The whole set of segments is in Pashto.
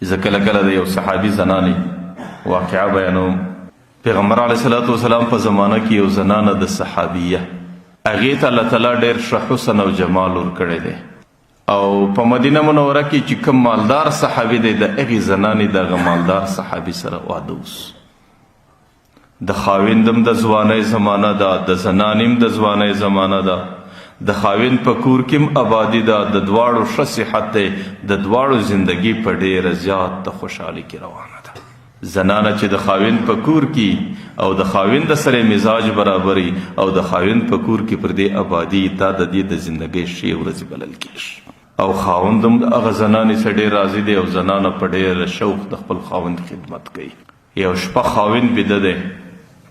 زه کله کله د یو صحابي زنانې واقعه بیانوم. پیغمبر علیه الصلاة والسلام په زمانه کې یو زنانه د صحابیه، هغې ته الله تعالی ډېر ښه حسن او جمال ورکړی دی، او په مدینه منوره کې چې کوم مالدار صحابي دی د هغې زنانې دغه مالدار صحابي سره واده وسو. د خاوند هم د ځوانۍ زمانه ده، د زنانې هم د ځوانۍ زمانه ده، د خاوند په کور کې هم آبادي ده، د دواړو ښه صحت دی، د دواړو زندګي په ډېره زیاته خوشحالي کې روانه ده. زنانه چې د خاوند په کور کې او د خاوند سره مزاج برابري او د خاوند په کور کې پر دې آبادي، دا د دې د زندګۍ ښې ورځې بلل کېږي. او خاوند هم د هغه زنانې څخه ډېر راضي دی او زنانه په ډېر شوق د خپل خاوند خدمت کوي. یو شپه خاوند بیده دی،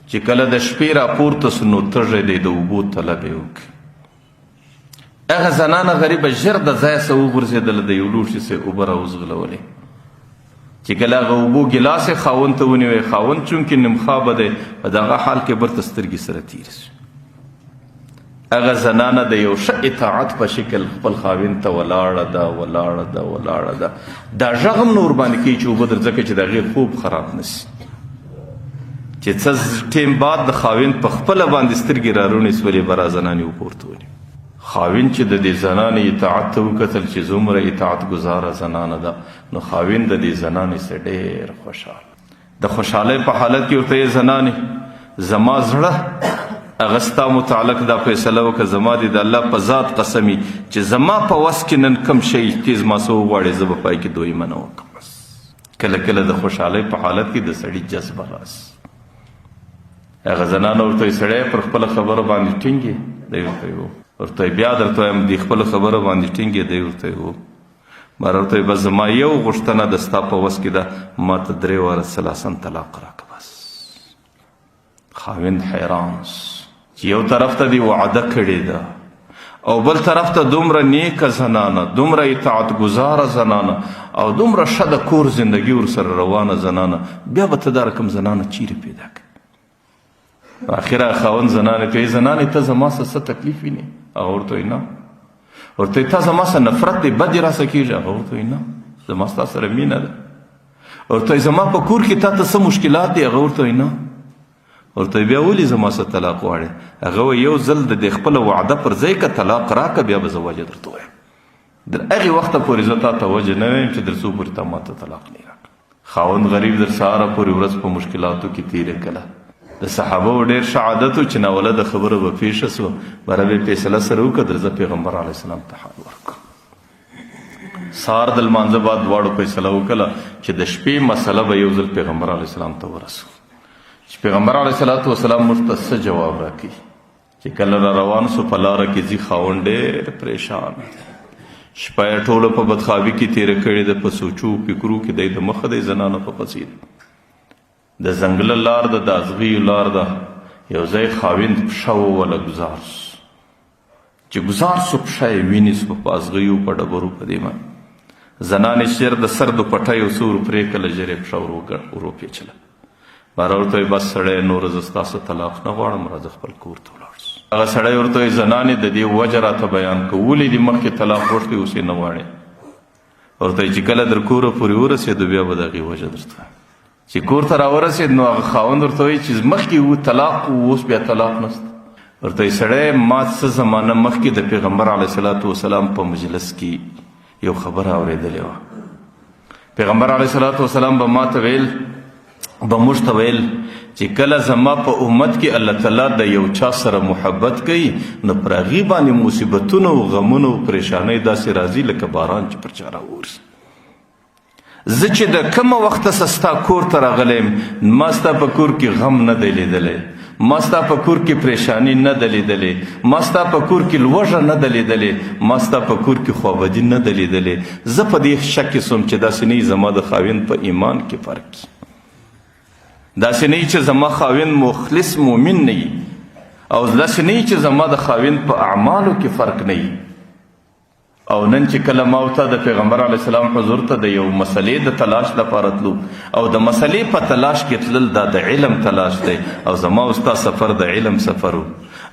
چې کله د شپې راپورته سو نو تږی دی، د اوبو طلب یې وکړي. هغه زنانه غریبه ژر د ځای څخه وغورځېدله، د یو لوښي څخه یې اوبه راوځغلولې. چې کله هغه اوبو ګیلاس یې خاوند ته ونیوی، خاوند چونکې نیمخوابه دی، په دغه حال کې بیرته سترګې سره تېرې سوې. هغه زنانه د یو ښه اطاعت په شکل خپل خاوند ته ولاړه ده، ولاړه ده، ولاړه ده. دا غږ هم نه ورباندې کوي چې اوبه در، ځکه چې د هغې خوب خراب نه سي. چې څه ټیم بعد د خاوند په خپله باندې سترګې راروڼې سولې، برا زنانې اوبه ورته ونیوې. خاوند چې د دې زنانې اطاعت ته وکتل چې څومره اطاعت ګزاره زنانه ده، نو خاوند د دې زنانې څخه ډېر خوشحال. د خوشحالۍ په حالت کې ورته یې زنانې، زما زړه هغه ستا متعلق دا فیصله وکړه، زما دې د الله په ذات قسمي چې زما په وس کې نن کم شی تیز ما څه وغواړې، زه به پای کې دویمه نه وکړم. بس کله کله د خوشحالۍ په حالت کې د سړي جذبه راسي. هغه زنانه ورته وایي، سړی پر خپله خبره باندې ټینګ یې؟ دی ورته وایي، ورته بیا درته وایم، دې خپله خبره باندې ټینګ یې؟ دی ورته وایي، مر ورته وایي، بس زما یو غوښتنه د ستا په وس کې ده، ما ته درې واره ثلاثاً طلاق راکړه. بس خاوند حیران چې یو طرف ته دی وعده کړې ده او بل طرف ته دومره نیکه زنانه، دومره اطاعت ګزاره زنانه او دومره ښه د کور زندګي ورسره روانه زنانه، بیا به ته دا رقم زنانه چیرې پیدا کړې؟ اخره خاوند زنانه ته، زنانه ته زما څه څه تکلیف وینې؟ هغه ورته وایي نه. ورته تا زما څه نفرت دی، بدې راسه کېږي؟ هغه ورته وایي نه، زما ستا سره مینه ده. ورته زما په کور کې تا ته څه مشکلات دي؟ هغه ورته وایي نه. ورته بیا ولې زما څه طلاق غواړې؟ هغه وایي یو ځل د دې خپله وعده پر ځای که طلاق راکړه، بیا به زه وجه درته وایم. در هغې وخته پورې زه تا ته وجه نه وایم چې در څو پورې تا ما ته طلاق نه راکړه. خاوند غریب در سهاره پورې ورځ په مشکلاتو کې تېره کړه. د صحابه ډېر ښه عادت و چې ناولده خبره به پېښه سوه، بره به یې فیصله سره وکړه، درځه پیغمبر علیه السلام ته حال ورکړه. سهار د لمانځه بعد دواړو فیصله وکړه چې د شپې مسله به یو ځل پیغمبر علیه السلام ته ورسو، چې پیغمبر علیه الصلاة والسلام موږ ته څه جواب راکوي. چې کله را روان سو په لاره کې ځي، خاوند ډېر پریشان دی، شپه یې ټوله په بدخوابي کې تېره کړې ده، په سوچو فکرو کې دی، د مخه دی زنانه په پسې دی، د ځنګله لار ده، د ازغیو لار ده. یو ځای خاوند پښه ووله، ګزار سو، چې ګزار سو پښه یې وینې سو په ازغیو په ډبرو په دې باندې. زنانې ژر د سر دوپټه یو څه ورپرې کړله، ژر یې پښه وروپېچله. باره ورته وایي، بس سړی نور زه ستاسو طلاق نه غواړم، راځه خپل کور ته ولاړ سو. هغه سړی ورته وایي، زنانې د دې وجه راته بیان کړه، ولې دې مخکې طلاق غوښتی اوس یې نه غواړې؟ ورته وایي چې کله در کوره پورې ورسېدو بیا به د هغې وجه درته وایم. چې کور ته راورسېد نو هغه خاوند ورته وایي چې مخکې و طلاق و، اوس بیا طلاق نشته. ورته وایي، سړی ما څه زمانه مخکې د پیغمبر علیه الصلاة والسلام په مجلس کې یو خبره اورېدلې وه. پیغمبر علیه الصلاة والسلام به ما ته ویل، به موږ ته ویل چې کله زما په امت کې الله تعالی د یو چا سره محبت کوي نو پر هغې باندې مصیبتونه او غمونه او پریشانۍ داسې راځي لکه باران چې پر چا راوري. زه چې د کومه وخته څخه ستا کور ته راغلی یم، ما ستا په کور کې غم نه دی لیدلی، ما ستا په کور کې پریشانی نه ده لیدلې، ما ستا په کور کې لوږه نه ده لیدلې، ما ستا په کور کې خوابدي نه ده لیدلې. زه په دې شک کې سوم چې داسې نه زما د خاوند په ایمان کې فرق وي، داسې نه چې زما خاوند مخلص مؤمن نه وي، او داسې نه چې زما د خاوند په اعمالو کې فرق نه وي. او نن چې کله ما او ته د پیغمبر علیه السلام حضور ته د یو مسلې د تلاش لپاره تلو، او د مسلې په تلاش کې تلل دا د علم تلاش دی، او زما او ستا سفر د علم سفر و،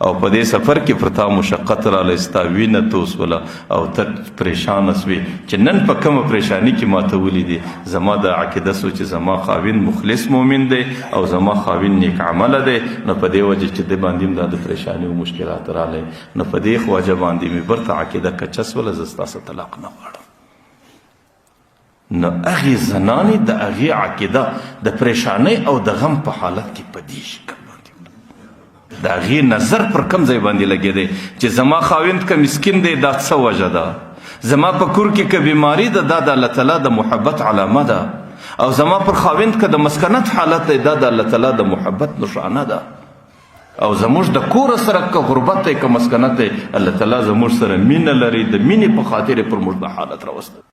او په دې سفر کې پر تا مشقت رالی، ستا وینه توسوله او ته پریشانه سوې چې نن په کومه پریشانی کې ماته ولیدې، زما دا عقیده سو چې زما خاوند مخلص مؤمن دی او زما خاوند نیک عمله دی، نو په دې وجه چې د باندې هم دا د پریشانی او مشکلات رالی، نو په دې وجه باندې مې برته عقیده کچه سوله، زه ستاسو طلاق نه غواړم. نو هغې زنانې د هغې عقیده د پریشانۍ او د غم په حالت کې په دې شکل باندې د هغې نظر پر کم ځای باندې لګېدی چې زما خاوند که مسکین دی دا څه وجه ده، زما په کور کې که بیماري ده دا د الله تعالی د محبت علامه ده، او زما پر خاوند که د مسکنت حالت دی دا د الله تعالی د محبت نشانه ده، او زموږ د کور سره که غربت دی که مسکنت دی الله تعالی زموږ سره مینه لري، د مینې په خاطر پر موږ د حالت راوستی.